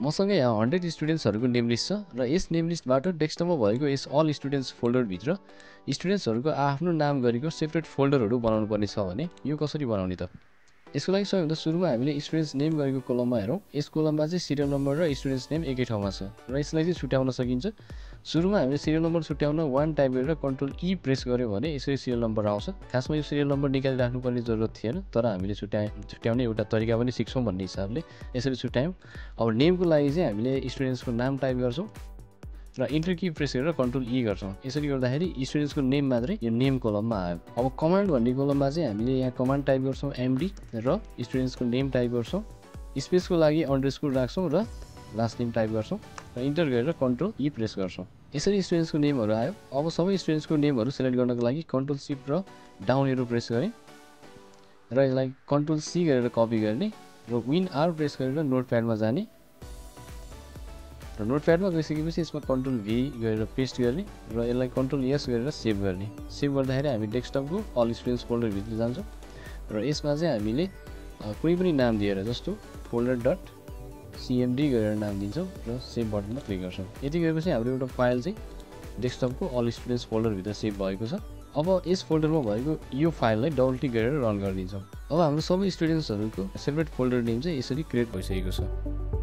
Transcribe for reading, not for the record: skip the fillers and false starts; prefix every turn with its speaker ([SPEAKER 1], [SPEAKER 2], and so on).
[SPEAKER 1] मसँग यहाँ 100 स्टुडेन्ट्सहरूको name list छ र यस नेम लिस्टबाट डेस्कटपमा भएको यस अल स्टुडेन्ट्स फोल्डरभित्र स्टुडेन्ट्सहरूको आफ्नो नाम गरेको सेपरेट फोल्डरहरू बनाउनु पर्ने छ भने यो कसरी बनाउने त? यसको लागि सबैभन्दा सुरुमा हामीले स्टुडेन्ट्स नेम गरेको कोलममा हेरौँ। यस कोलममा चाहिँ सिरियल नम्बर र स्टुडेन्ट्स नेम एकै ठाउँमा छ र यसलाई चाहिँ छुट्याउन सकिन्छ। सुरुमा हामीले सिरियल नम्बर छुट्याउन 1 टाइप गरेर कन्ट्रोल ई प्रेस गऱ्यो भने यसरी सिरियल नम्बर आउँछ। खासमा यो सिरियल नम्बर निकालिराख्नुपर्ने जरुरत थिएन, तर हामीले छुट्याउने एउटा तरिका पनि सिक्छौँ भन्ने हिसाबले यसरी छुट्यायौँ। अब नेमको लागि चाहिँ हामीले स्टुडेन्ट्सको नाम टाइप गर्छौँ र इन्टर की प्रेस गरेर कन्ट्रोल ई गर्छौँ। यसरी गर्दाखेरि स्टुडेन्ट्सको नेम मात्रै यो नेम कोलममा आयो। अब कमान्ड भन्ने कोलममा चाहिँ हामीले यहाँ कमान्ड टाइप गर्छौँ एमडी र स्टुडेन्ट्सको नेम टाइप गर्छौँ। स्पेसको लागि अन्डरस्कोर राख्छौँ र लास्ट नेम टाइप गर्छौँ र इन्टर गरेर कन्ट्रोल ई प्रेस गर्छौँ। यसरी स्टुडेन्ट्सको नेमहरू आयो। अब सबै स्टुडेन्ट्सको नेमहरू सेलेक्ट गर्नको लागि कन्ट्रोल सिफ्ट र डाउन एरो प्रेस गरेँ र यसलाई कन्ट्रोल सी गरेर कपी गर्ने र विन आर प्रेस गरेर नोटप्याडमा जाने र नोटप्याडमा गइसकेपछि यसमा कन्ट्रोल भी गरेर पेस्ट गर्ने र यसलाई कन्ट्रोल एस गरेर सेभ गर्ने। सेभ गर्दाखेरि हामी डेस्कटपको अल स्टुडेन्ट्स फोल्डरभित्र जान्छौँ र यसमा चाहिँ हामीले कुनै पनि नाम दिएर जस्तो फोल्डर डट सिएमडी गरेर नाम दिन्छौँ र सेभ बटनमा क्लिक गर्छौँ। यति गरेपछि हाम्रो एउटा फाइल चाहिँ डेस्कटपको अल स्टुडेन्ट्स फोल्डरभित्र सेभ भएको छ। अब यस फोल्डरमा भएको यो फाइललाई डबल क्लिक गरेर रन गरिदिन्छौँ। अब हाम्रो सबै स्टुडेन्ट्सहरूको सेपरेट फोल्डर नेम चाहिँ यसरी क्रिएट भइसकेको छ।